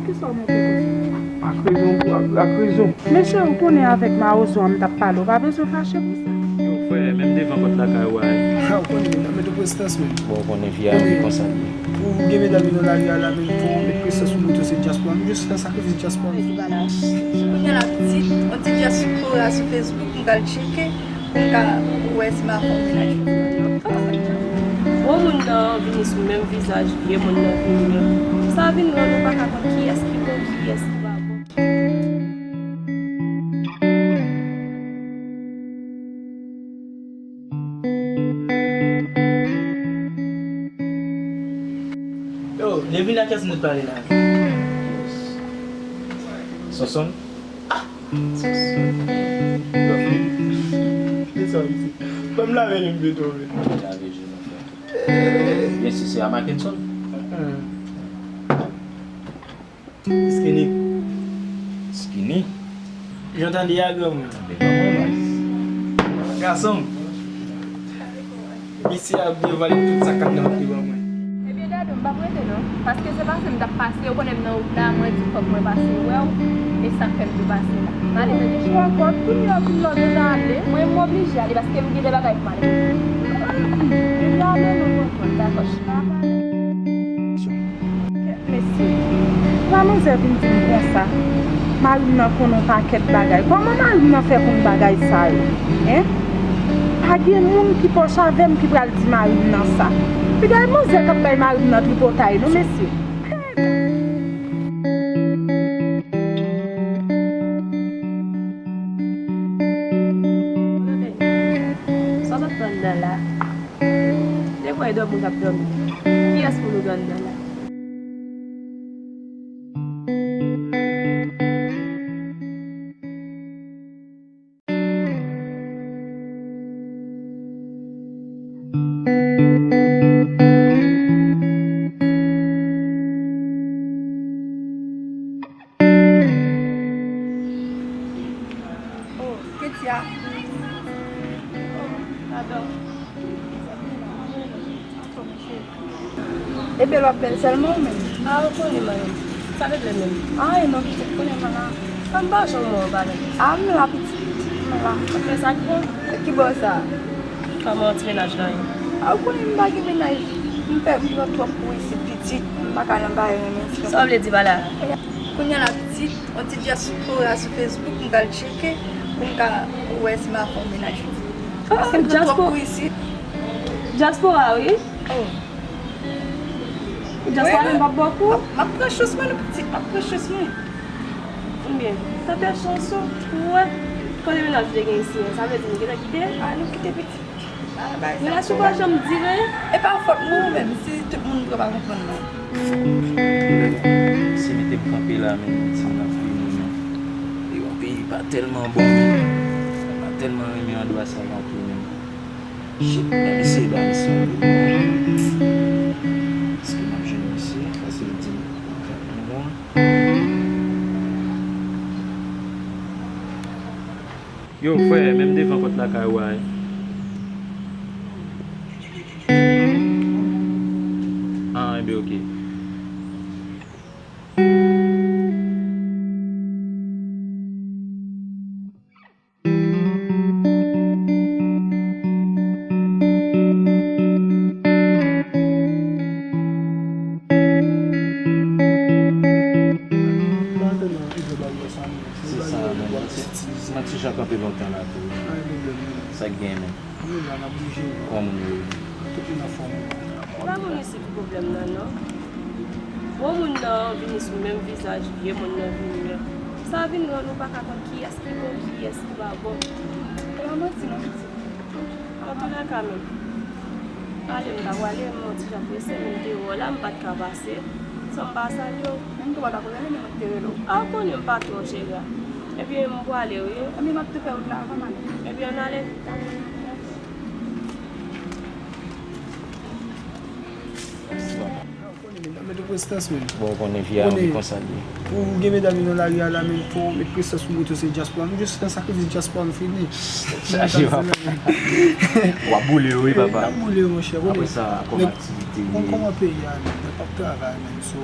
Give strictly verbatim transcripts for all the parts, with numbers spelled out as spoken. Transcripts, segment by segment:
Poukisa w monte konsa? Ak rezon, ak, ak rezon. Mesye, ou konnen avèk mawozo an m t ap pale, ou pa bezwen fache pou sa. Yo, frè, menm devan pòt lakay ou a. Ha, ou konnen, m ap mete prezistans, men. Bon, ou konnen vi a, wi, konsa l ye. Pou gen medam yo nan lari a la, men fò w met prezistans sou moto, se dyaspora. M jis fè sakrifis dyaspora. Kounye a la, pitit, yon ti dyaspora sou Facebook, m pral tcheke. Ou ka wè si m a fè yon mennaj. Gwo moun nan vini sou menm vizaj vye moun nan vini an. Sa vin rann ou pa ka konn kiyès ki bon, kiyès ki pa bon. Yo, Nevin, a kiyès nou t pale la? Sonson? Ah! Sonson. Lòt li. Li sa, li se. Ban m lave li m pito, men. Lave je nou, frè. Byen si se a Mackenson. Skinny. Skinny? Jan tande a, granmoun. Tande granmoun, non. Gason. Misye ap devwale tout sa k ap nan lavi ban mwen. Ebyen, Dadou, m p ap rete non. Paske se pase m t ap pase, ou konnen m nan wout la, mwen di fòk mwen pase wè w, e sa k fè m tou pase la. M ale tande. Ou ankò, kounye a w vin lòd ou ta ale. Mwen, m oblije ale, paske m gen de bagay pou m ale. Ebyen, ale non, tonton. Dakò, chita. Mesye, lamanzè vin di m konsa, mari m nan konnen yon pakèt bagay. Kòman mari m nan fè konn bagay sa yo? Hein? Pa gen moun ki pwòch avè m ki pral di mari m nan sa. Pi gade manzè k ap bay mari m nan tripotay non, mesye. Sa w sot pran nan la? Dekwè e dòmi w t ap dòmi. Kiyès pou nou gen anndan la? Oh, Ketia. Oh, padon. Ebyen, w ap bèl sèlman ou menm? A, ou konnen, mwen menm. Sa vle di menm? A, e non, pitit, konnen mwen la. Kòm pa janm wè w, pa menm. A, m la, pitit. M la. Ou fè sa k bon? Ki bò sa? Kòman ti mennaj lan ye? A, ou konnen m pa gen mennaj. M fè, m pran twòp kou isit, pitit. M pa ka nan bagay renmen. Sa w vle di pa la? Kounye a la, pitit. Yon ti dyaspora sou Facebook, m pral tcheke pou m ka wè si m a fè yon mennaj. Paske m pran twòp kou isit. Dyaspora, wi. Oh. Dyaspora menm p ap ba w kou? M ap, m ap pran chans mwen, non, pitit, m ap pran chans mwen. Ebyen, tante chans ou, pou wè. Kote mennaj ou te gen isi a, sa vle di nou gentan kite? A, nou kite, pitit. Relasyon pa janm dire. E pa fòt mwen ou menm, si tout moun pran pa konprann mwen. Se mete m kanpe la, men m di m ap vini, men. E yon peyi pa tèlman bon, men. Pa tèlman renmen andwa sa non tou, men. Shit, men misye ba misye yon kou. Èske m ap jwenn misye? Paske l di m kat mwa. Yo, frè, menm devan pòt lakay ou a, wi. Ah, enben, oke. Se sa, men. Mwen ti jan kanpe lontan la tou. Sa k gen, men? Kòman nou ye? Pa moun isit pwoblèm nan, non. Bon moun nan vini sou menm vizaj vye moun nan vini an. Sa vin rann ou pa ka konn kiyès ki bon, kiyès ki pa bon. E pa manti, non, pitit. Antoulèka, menm. Pale m ta pwale, m yon ti jan prese, men m te wè w la, m pa t ka pase san m pa salye w. Men m tou pa t ap rele, men mwen te rele w. A, ou konnen m pa twò jere. Ebyen, m pwale, wi. Ebyen, m ap tou fè wout la avan m ale. Ebyen, ann ale. Mete prezistans, men. Bon, ou konnen vi a, wi, konsa l ye. Pou gen medam yo nan lari a la, men fò w met prezistans sou moto, se dyaspora. M jis fè sakrifis dyaspora, m fini. Chaje, papa. W ap boule yo, wi, papa. W ap boule yo, monchè. Apre sa, kòm aktivite, kòman peyi a, men, p ap travay, men, so.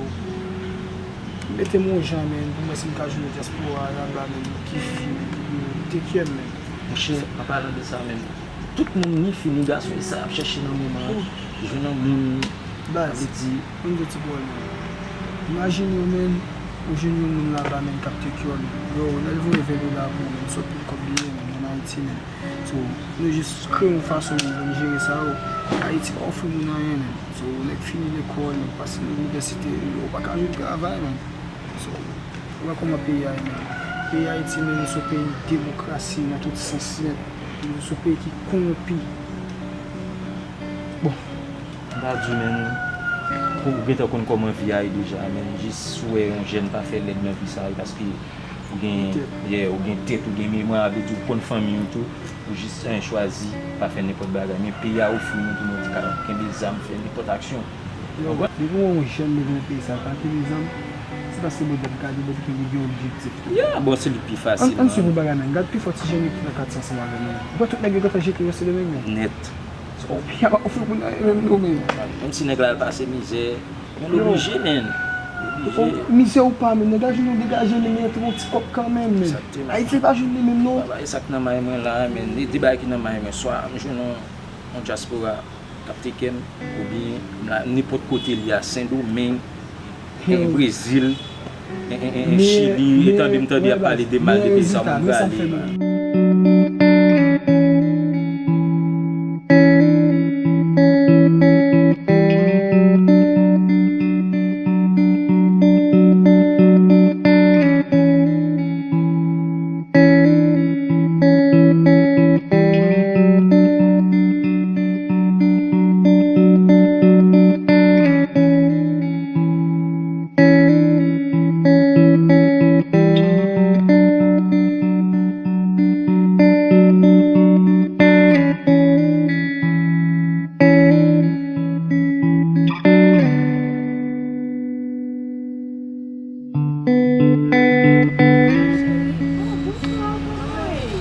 Mete m yon jan, menn, pou m wè si m ka jwenn yon dyaspora laba, menn, ki fi, menn, pou yo take care m, menn. Monchè, an palan de sa menm, tout moun, ni fi ni gason, e sa y ap chèche nan moman an. Jwenn yon moun, sa vle di. Ann di ti bòl, menn. Imajine w, menn, ou jwenn yon moun laba, menn, k ap take care w. Yo, lè l voye ven dola pou ou, menn, se yon pil kòb li ye, menn, ann Ayiti, menn. So, nou jis kreye yon fason pou nou jere sa yo. Ayiti pa ofri moun anyen, menn. So, nèg fini lekòl, nèg pase nan inivèsite, yo pa ka jwenn travay, menn. So, ou wè kòman peyi a ye, menn. Peyi Ayiti, menn, se yon peyi demokrasi nan tout sans, menn. Se yon peyi ki kowonpi. Bon. M ta di w, menn, ou gentan konn kòman vi a ye deja, menn. Jis ou wè yon jèn pa fè lèd nan vi sa a, paske ou gen, yeah, ou gen tèt, ou gen memwa, vle di ou konn fanmi w tou, ou jis, eh, chwazi pa fè nenpòt bagay. Men peyi a ofri nou tou, nou di ka kenbe zam, fè nenpòt aksyon. Yo, depi w wè yon jèn leve nan peyi sa, pa kenbe zam, se paske Bondye ap gade, Bondye gen yon objektif tou. Yeah, bon, se li k pi fasil. Ann, ann swiv yon bagay, menn. Gad pifò ti jèn yo ki nan katye ansanm avè nou. Ou wè tout nèg yo gentan jete yo Sendomeng, menn. Nèt. So, peyi a pa ofri moun anyen menm non, menn. Menm si nèg la al pase mizè, men l oblije, menn. Li oblije. Mizè ou pa, menn, nèg la jwenn yon degaje, menn, li antre yon ti kòb kanmenm, menn. Egzakteman. Ayiti pa jwenn li menm non. Baba, e sa k nan may mwen la, menn. E de bagay ki nan may mwen. Swa m jwenn yon, yon dyaspora k ap take care m, oubyen m la, nenpòt kote li a, Sendomeng, eh, Brezil, eh, eh, eh, Chili, e tande m tande y ap pale de mal de peyi sa, m prale.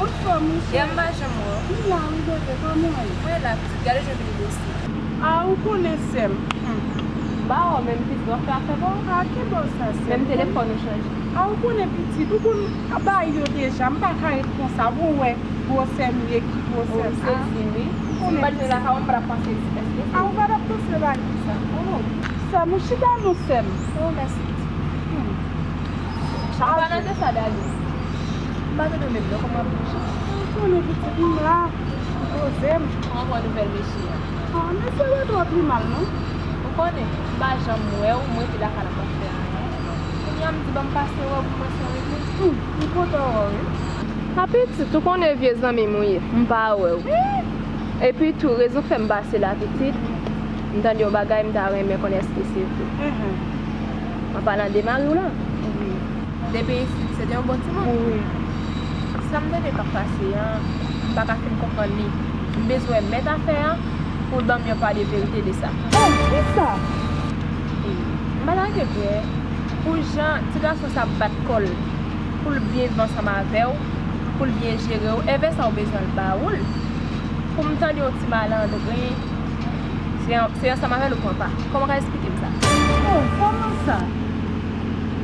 Anfòm, monchè. Yè m pa janm wè w. M la wi, bebe, kòman w ye? Mwen la, pitit, gade jan w vin bese. A, ou konnen, sè m. Hmm. M pa wè w menm, pitit, w ap fè afè pa w? A, ki bò sa, sè m? Menm telefòn ou chanje. A, ou konnen, pitit, ou konn bagay yo deja, m pa ka ret konsa, bon, w wè gwosè m ye, ki gwosè m. O, m sezi, wi. Si m pa t vin lakay ou, m pa t ap panse èske. A, ou pa t ap panse bagay sa. O. Sè m, ou chita non, sè m. O, mèsi, pitit. Hmm. An palan de sa, Dali, m pa tande w menm non, kòman w ap bouje? Ou konnen pitit m la, m poze m. Kòman w pran nouvèl mesye a? A, mesye a pa twò pi mal non. Ou konnen, m pa janm wè w, m rete lakay la m pa fè anyen. Kounye a m di ban m pase wè w pou m wè sa regle. Hmm, m kontan wè w wi. A pitit, ou konnen vye zanmi m ou ye, m pa wè w. Epi tou, rezon k fè m pase la, pitit, m tande yon bagay, m ta renmen konnen èske se vre. An palan de mari w lan. Wi. Depi isit, se te yon bon timoun. Wi. Sa m tande k ap pase an, m pa ka fin konprann li. M bezwen mèt afè an pou l ban m yon pa de verite de sa. Oh, kisa? M pa ta gen vrè. Pou jan ti gason sa ap bat kò l, pou l byen viv ansanm avè w, pou l byen jere w, enben sa w bezwen l ba ou l. Pou m tande yon ti malandren, se an-, se ansanm avè l ou pran pa. Kòman w ka esplike m sa? Oh, kòman sa?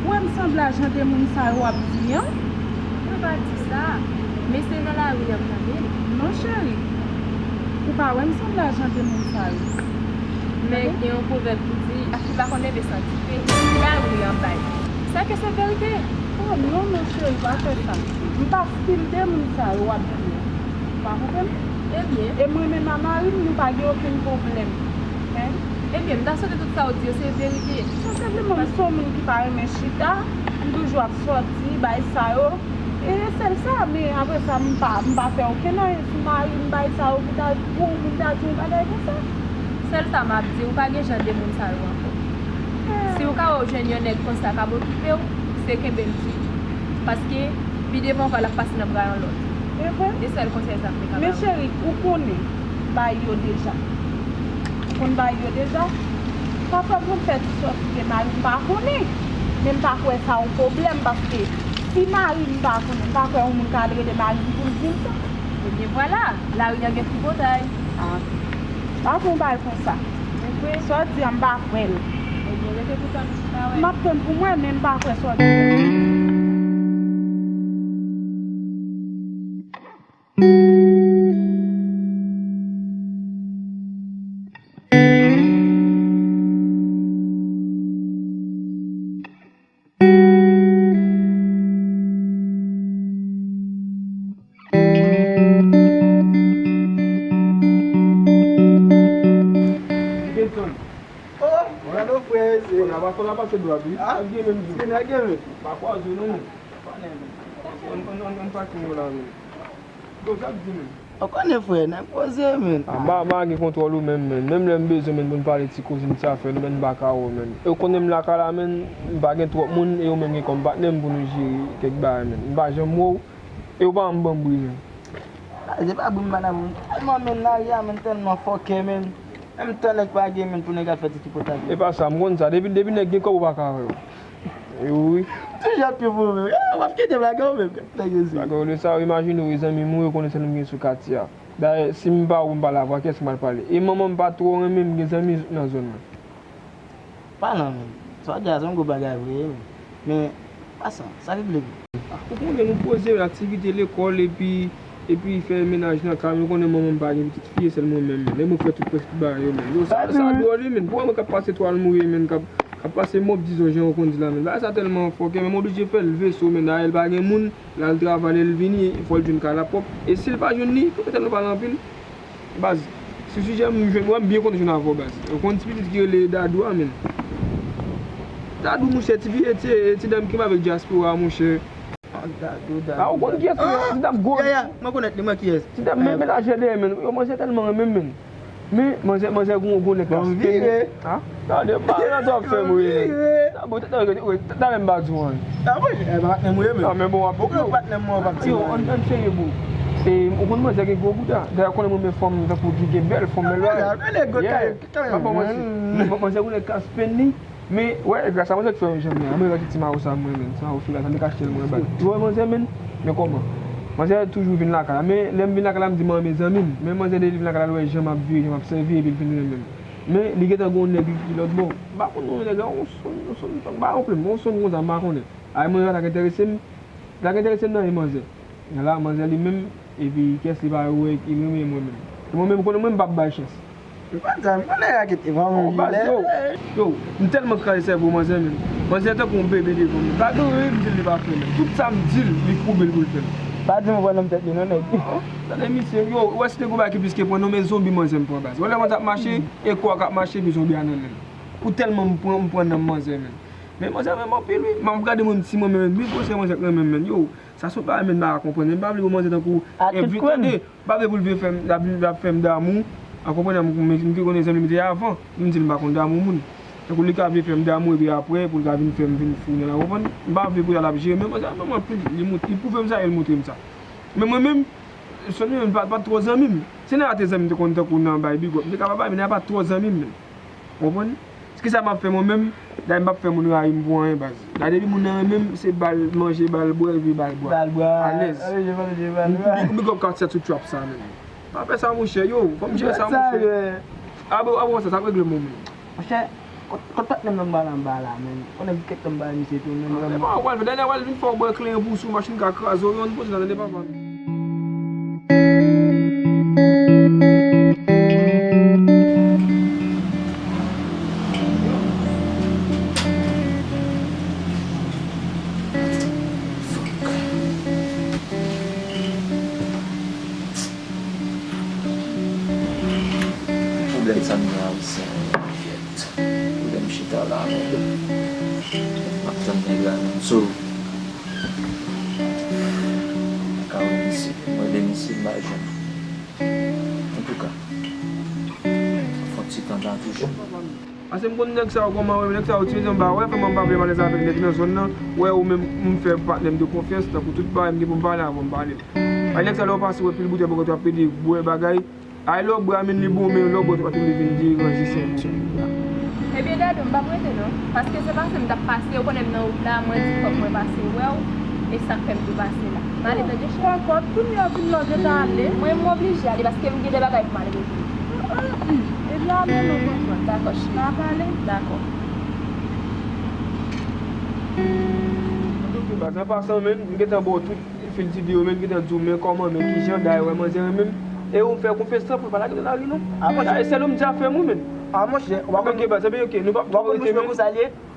Ou wè m sanble a jan de moun sa yo w ap di an? Mwen pa di sa, men se nan lari a m tande l. Non, cheri. Ou pa wè m sanble a jan de moun sa yo. Men gen yon pwovèb ki di, lafi pa konn leve san dife, se lari a m bay. Sa ke se verite? Oh, non, non, cheri, pa fè sa. M pa stil de moun sa yo w ap di an. Ou pa konprann? Ebyen. E mwen menm a mari m, nou pa gen okenn pwoblèm. Hein? Ebyen, m ta swete tout sa w di yo se verite. Senpleman, m se yon moun ki pa renmen chita, m toujou ap sòti, bay sa yo. E sèl sa, men apre sa, m pa, m pa fè okenn anyen sou mari m, bay sa yo pou ta, pou yon moun ta di yon bagay konsa. Sèl sa m ap di, ou pa gen jan de moun sa yo ankò. Si w ka wè w jwenn yon nèg konsa k ap okipe w, se kenbe l di. Paske, pi devan w ka l ap pase nan bra yon lòt. E vre? E sèl konsèy sa m te ka ba w. Men cheri, ou konnen, bay yo deja. Ou konn bay yo deja? Pafwa m konn fè ti sòti ke mari m pa konnen. Men m pa kwè sa yon pwoblèm, paske si mari m pa konnen, m pa kwè yon moun ka al rele mari m pou l di l sa. Ebyen vwala, lari a gen tripotay. A. Pa fè yon bagay konsa. Sa w di a, m pa kwè l. Ebyen, rete pou tann ou pa wè. M ap tann pou mwen, men m pa kwè sa w di. Kenson. Oh, gade w frè, se. Fò n ap, fò n ap pase dwat, wi. Ah, gen menm jou. Se nèg gen menm. Pa kwaze w non, men. Ann, ann, ann, ann pase yo la, men. Bon, sa k di, men. Ou konnen, frè, nèg poze, men. Ah, m pa, m pa gen kontwòl ou menm, men. Menm lè m bezwen, men, pou n pale ti koze, ti afè nou, men, m pa ka wè w, men. E ou konnen m lakay la, men, m pa gen twòp moun, e ou menm gen kòm patnè m pou nou jere kèk bagay, men. M pa janm wè w, e ou pa janm ban m bri, men. Ah, se pa bri m pa nan bri. Tèlman, men, lari a, men, tèlman fòkè, men. Menm tan nèg pa gen, men, pou nèg al fè ti tripotay. E pa sa, m konn sa. Depi, depi nèg gen kòb, ou pa ka wè yo. E wi. Ti jan pi pou mwen. Ah, w ap kite blaga ou menm. Nèg yo se. Blaga ou de sa, imajine w, e zanmi m ou yo konnen sèl m gen sou katye a. Dayè, si m pa ou m pale avè w, kiyès m pral pale? E manman m pa twò renmen m gen zanmi nan zòn nan. Palan, men. Sa w di a, se yon gwo bagay vre, men. Men, pa sa, sa ki vle di? Ah, ou konnen nou poze, aktivite lekòl, epi, epi fè mennaj nan kay, men ou konnen manman m pa gen pitit fi, e sèl mwen menm, men. Lè mwen fè tout, prèske tout bagay yo, men. Yo, sa, sa dwòl, wi, men. Pou mwen k ap pase twal mouye, men, k ap, k ap pase mòp, dizon, jan yo konn di la, men. Bagay sa tèlman fòkè, men m oblije fè l veso, men. Dayè, l pa gen moun, l al travay, lè l vini, fò l jwenn kay la pwòp. E si l pa jwenn li, pou tèt nou pale anpil, Baz, sou sijè m jwenn, wè m byen kontan jwenn avè w, baz. Ou konn ti pitit ki rele Dadou a, men. Dadou, monchè, ti pitit, ti, ti dam ki avèk dyaspora, monchè. Ah, Dadou, Dadou. Ah, ou konn kiyès li ye? Ti dam gwo. Ya, ya, mwen konèt li, mwen kiyès. Ti dam men, men lajè dèyè, men. Yo, manzè tèlman renmen m, men. Men, manzè, manzè, gon, gon nèg ka spend li. Ha? Tande, m pa nan sa w ap fè m ri, men. Bon, talè m pa di w anyen. Ah, wi, e pa patnè m ou ye, men. Ah, men bon, w ap di w. Patnè m, mwen, w ap di w. Yo, ann, ann serye, bro. E, ou konn manzè gen gwo bouda. Dayè, konnen mwen renmen fanm tankou ki gen bèl fanm, bèl bagay. Yeah. Pa bon, manzè, manzè, gon nèg ka spend li. Men, wè, gras a manzè ki fè m janm la. Mwen, gras ti mawo sa, mwen, men. Ti mawo fila, sa, m te ka achte l, mwen, baz. Ou wè manzè, men? Men kòman? Manzè toujou vin lakay la. Men, lè m vin lakay la, m di, "Mwen renmen zanmi m." Men manzè, lè li vin lakay la, l wè jan m ap viv, jan m ap sèvi, epi l vin renmen m. Men, li gentan gen yon nèg ki lòt bò. M pa konn non nèg la, yon sonn, yon sonn, m pa konprann, yon sonn konsa, m pa konnen. Ay, mwen, sa k enterese m, sa k enterese m nan, e manzè. Gen la, manzè li menm, epi kès li pa wè, li renmen mwen menm. E mwen menm, konnen mwen, m p ap bay chans. M pa di sa, m konnen rakete, pa mwen. Yo, yo, m tèlman kraze sèvo manzè, men. Manzè tankou yon bebe devan m. Pa gen anyen m di l li pa fè, men. Tout sa m di l, li koube l pou l fè l. Pa di m pran nan tèt li, non, nèg. Tande misye, yo, ou wè si te gon bagay ki plis ke pran non, men zonbi manzè m pran, baz. Ou wè lè manzè ap mache, e kò a k ap mache, epi zonbi a nan men l. Pou tèlman m pran, m pran nan manzè, men. Men manzè renmen m anpil, wi. M ap gade moun si mwen menm, men, bon, se manzè k renmen m, men. Yo, sa se yon bagay, men, m pa ka konprann. Men m pa vle pou manzè tankou, envite, tande. M pa vle pou l vin fè m, l ap, l ap fè m damou. Ou konprann, m, m, m te konnen zanmi m te avan. M di l m pa konn damou moun. Tankou li ka vle fè m damou, epi apre, pou l ka vin fè m vin fou nan la, ou konprann? M pa vle pou l al ap jere, men manzè renmen m anpil. Li mont-, li pwouve m sa, e l montre m sa. Men mwen menm, Sony menm pa, pa twò zanmi m. Si nèg la te zanmi m, te konn tankou nan bay big up, m te ka pa bay, men nèg la pa twò zanmi m, men. Ou konprann? Kisa m ap fè mwen menm? Dayè m p ap fè moun rayi m pou anyen, baz. Dayè depi moun nan renmen m, se ba l manje, ba l bwè, epi ba l bwa. Ba l bwa. Alèz. Alèz, manje, ba l bwa. Big, big up Kat Sèt sou trap sa, men. Pa fè sa, monchè, yo. Fò m jere sa, monchè. Abe, abe, sa, sa ap regle mwen menm. Monchè, kot, kot patnè m nan m ba la, m ba la, men. Konnen kèk tan m ba misye tou, men. Epa, w al fè, dènye w al vin fè w bwè kleren pou sou machin ka kraze w, yon poze nan tande papa m. Pwoblèm sa m gen Ayisyen yo, fèt. Pwoblèm chita la menm. M ap tann nèg la menm. So, m ka wè misye. Mwen rele misye, m pa jwenn. Antouka, fè yon ti tan la toujou. Pase m konn nèg sa yo kòman, wè, nèg sa yo ti mesye m pa wè, fè m pa vle m alèz avèk nèg nan zòn nan. Wè, ou menm, m fè patnè m de konfyans, tankou tout bagay m gen pou m pale avè w, m pale. Ay, nèg sa lè w pase, wè pil boutèy bò kote w ap pede, bwè bagay. Ay, lè w bwè a, men li bon, men lè w bwè twòp, li vin deranje sèvis. Ebyen, Dadou, m p ap rete non. Paske se pase m t ap pase, ou konnen m nan wout la, mwen di fòk mwen pase wè w, e sa k fè m tou pase la. M ale tande cheri. Kòkòt, kounye a w vin la w gentan ale. Mwen, m oblije ale paske m gen de bagay pou m al regle. Ebyen, ale non, kòkòt. Dakò, cheri. N ap pale. Dakò. Baz, an pasan, menn, m gentan ba w tout fil di yo, menn, m gentan di w, men kòman, men kijan, dayè, wè, manzè renmen m. E ou fè konfyans pou l pa lage nan lari, non. Dayè, sèl ou m di a fè m, wi, menn. A, monchè, w pa konn. Ok, baz, enben, ok, nou p ap twò rete, menn.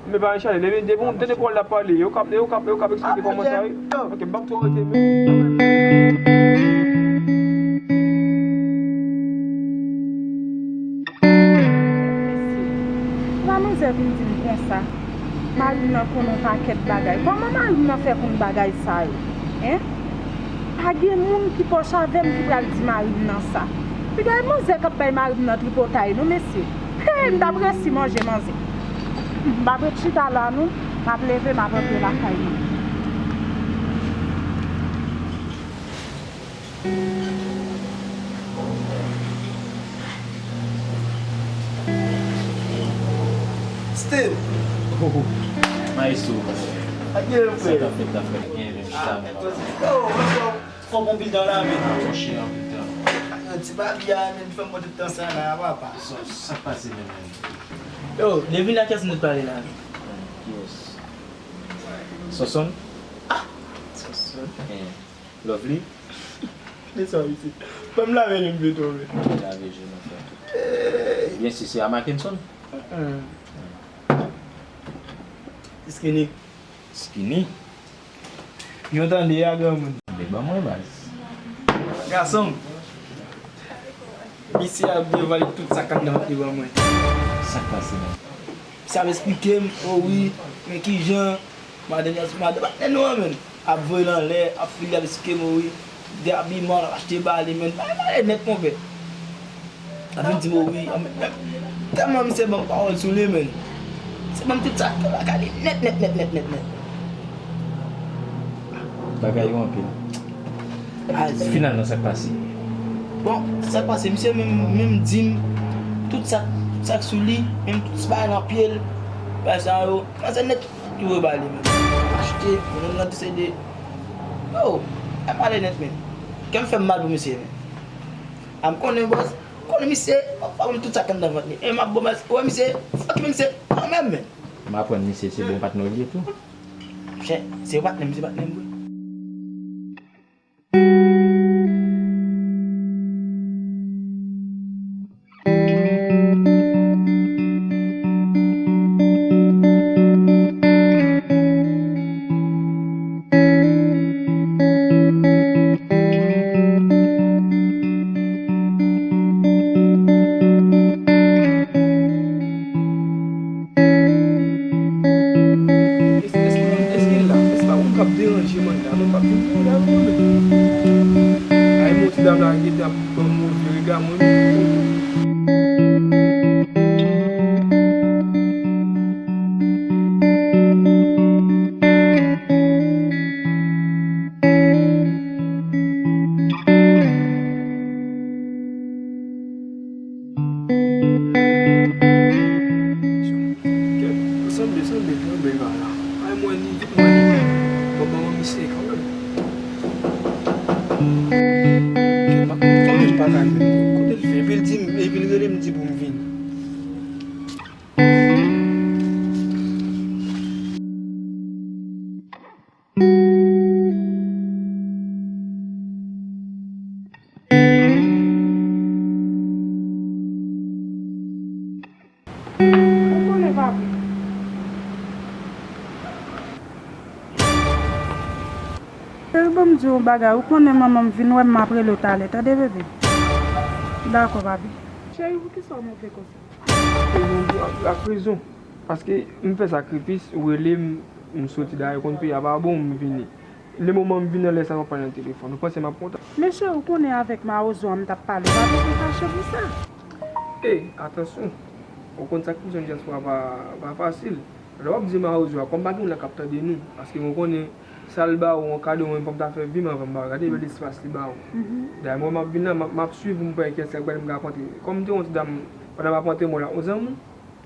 Men pa chale, depi, depi, depi w ap pale, yo k ap, yo k ap, yo k ap eksplike kòman sa ye. Ok, m p ap twò rete, menn. Mesye, la manzè vin di m konsa, mari m nan konnen yon pakèt bagay. Kòman mari m nan fè konn bagay sa yo? Hein? Pa gen moun ki pwòch avè m ki pral di mari m nan sa. Piga e manzè k ap bay mari m nan tripotay non, mesye. Hey, m t ap resi manje manzè. M p ap ret chita la non, m ap leve, m ap rantre lakay mwen. Steve! Oh, maestro. Sa k gen, frè? Sa k ap fèt la, frè? Gen, men, chita, men. Yo, what's up? Fò bon pil tan la, men. Monchè, anpil tan. Yo, ti papi a, men, fè m pran tout tan sa la, papa. Sa, sa k pase menm, menm? Yo, Devina, kiyès nou t pale la? Kiyès? Sonson? Ah! Sonson. Eh, Lovely? Men sa, mesye. Fè m lave je m pito, men. Lave je nou fè. Byen si se a Mackenson? Mm-mm. Skinny. Skinny? Yon tande a granmoun. Deba mwen baz. Gason. Misye ap devwale tout sa k anndan devan mwen. Sa k pase menm? Misye ap esplike m, o wi, men kijan, madan, madan patnè nou an menm, ap voye l anlè, ap file, ap esplike m, o wi, de abiman, l ap achte ba li, men, bay pale nèt, monpè. L ap vin di m, o wi, tèlman misye ban m pawòl sou li, men. Misye ban m tout sa, tout bagay li nèt, nèt, nèt, nèt, nèt, nèt. Bagay yo anpil. Finalman, sa k pase? Bon, sa k pase, misye menm, menm di m tout sa, sa k sou li, menm tout bagay nan pye l, bagay sa yo, sa se nèt ki voye ba li menm. Achte, moun nan desede. Yo, ay pale nèt menm. Kè m fè m mal pou misye menm. A m konnen bòs, konnen misye, pa ban m tout sa k anndan vant li. E m ap bon bòs, wè misye, fòk men misye, kanmenm menm. M aprann misye se bon patnè w li ye tou. Chè, se patnè m, se patnè m vre. Èske, èske, èske l la? Èske pa moun k ap deranje mwen la? Non, m p ap vin pou la non, men. Ay, mwen ti dam la gentan ap ban m move rega mwen. Kèt, sanble, sanble, sanble pa la. Ay, mwen li, tout mwen li. Bon, bon, misye kanmenm. Kèt, m ap, fanmi m pa la menm. Kote l fè? Epi l di m, epi l rele m di pou m vini. Ou konnen, papi. Cheri, ban m di w yon bagay. Ou konnen manman m vin wè m, m ap rele w talè. Tande, bebe? Dakò, papi. Cheri, poukisa w move konsa? Ak rezon. Paske m fè sakrifis, ou rele m, m soti dayè, ou konn peyi a pa bon, m vini. Lè moman m vini an, lè sa m ap pale nan telefòn, ou panse m ap kontan? Men cheri, ou konnen avèk mawozo a m t ap pale, ou pa bezwen fache pou sa. E, atansyon, ou konn sa k fonksyone dyaspora pa, pa fasil. Lè w ap di mawozo a, kòm pa gen moun la k ap tande nou, paske mwen konnen sa l ba ou an kado, mwen menm fò m ta fè vi m anvan m ba ou. Gade bèl espas li ba ou. Dayè, mwen m ap vin la, m ap, m ap swiv pou m wè kiyès k ap gade m ka rankontre. Kòm m te yon ti dam, pandan m ap rantre mwen la, yon zanmi.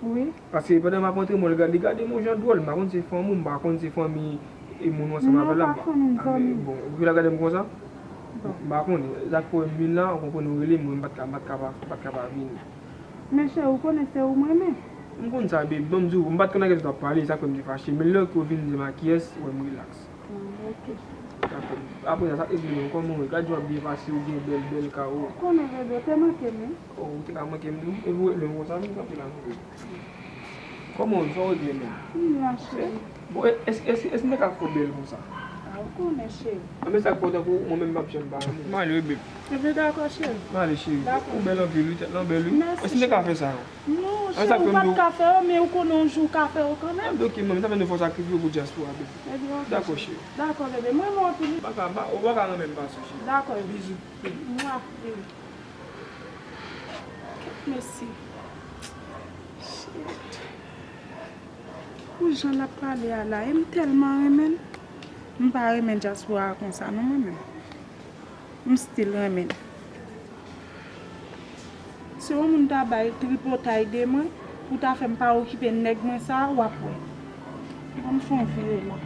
Wi. Paske pandan m ap rantre mwen, li gade, li gade m yon jan dwòl, m pa konn se fanmi w, m pa konn se fanmi e moun ou ansanm avè l la. Non, m pa konnen zanmi. Bon, epi l ap gade m konsa? Bon. M pa konnen. Sa k fè w vin la, ou konprann, ou rele m, mwen m pa t ka, m pa t ka pa, m pa t ka pa vini. Men cheri, ou konnen se ou m renmen. M konn sa, babe. Ban m di w, m pa t konn nan kiyès w t ap pale, sa k fè m te fache. Men lè ke w vin di m a kiyès, ou wè m rilaks. Ah, ok. Dakò. Apre sa, sa k rete menm? Kòman w ye? Gad jan w ap byen pase, ou gen bèl, bèl kawo. Ou konnen, bebe, ou te manke m, wi. Oh, ou te ka manke m tou? Epi w rele m konsa, m kanpe la, non, bebe. Kòman w ye? Sa w regle menm? M la, cheri. Bon, e, èske, èske, èske m te ka fè w bèl konsa? Ah, ou konnen, cheri. Anben sa k fè w tankou mwen menm m p ap janm pa renmen w. M ale wi, babe. Ebyen, dakò, cheri. M ale, cheri. Dakò. Ou bèl anpil, wi, tèt lan bèl, wi. Mèsi, cheri. Èske m te ka fè sa, non? Non, cheri, ou pa t ka fè yo, men ou konnen yon jou ou ka fè yo kanmenm. Anben, ok, manmi, sa fè nou fò sakrifye pou dyaspora, baby. Ebyen, ok, cheri. Dakò, cheri. Dakò, bebe. Mwen renmen w anpil, wi. Ou pa ka, ou pa ka renmen m pa sou, cheri. Dakò, bebe. Bizou. Mwa, bebe. Kèt mesye. Shit. Pou jan l ap pale a la, e m tèlman renmen l. M pa renmen dyaspora a konsa non, mwen menm. M still renmen l. Si yon moun ta bay tripotay de mwen, pou ta fè m pa okipe nèg mwen sa a, w ap wè. Ban m fè yon vire la.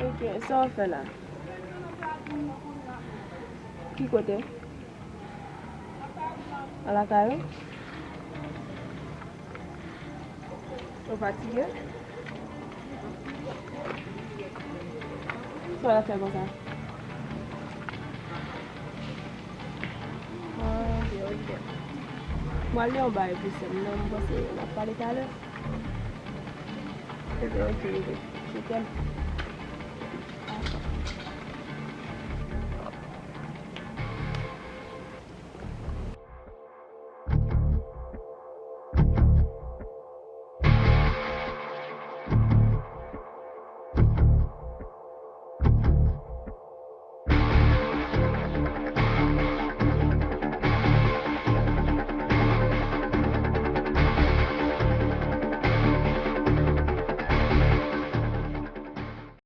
Ok, sa w ap fè la? Ki kote? Alakay ou? Ou fatige? Sa w ap fè konsa? Ah, ok, ok. Mwen al li yon bagay pou sè m nan, m panse n ap pale talè. Ebyen, ok, bebe. Je t'aime.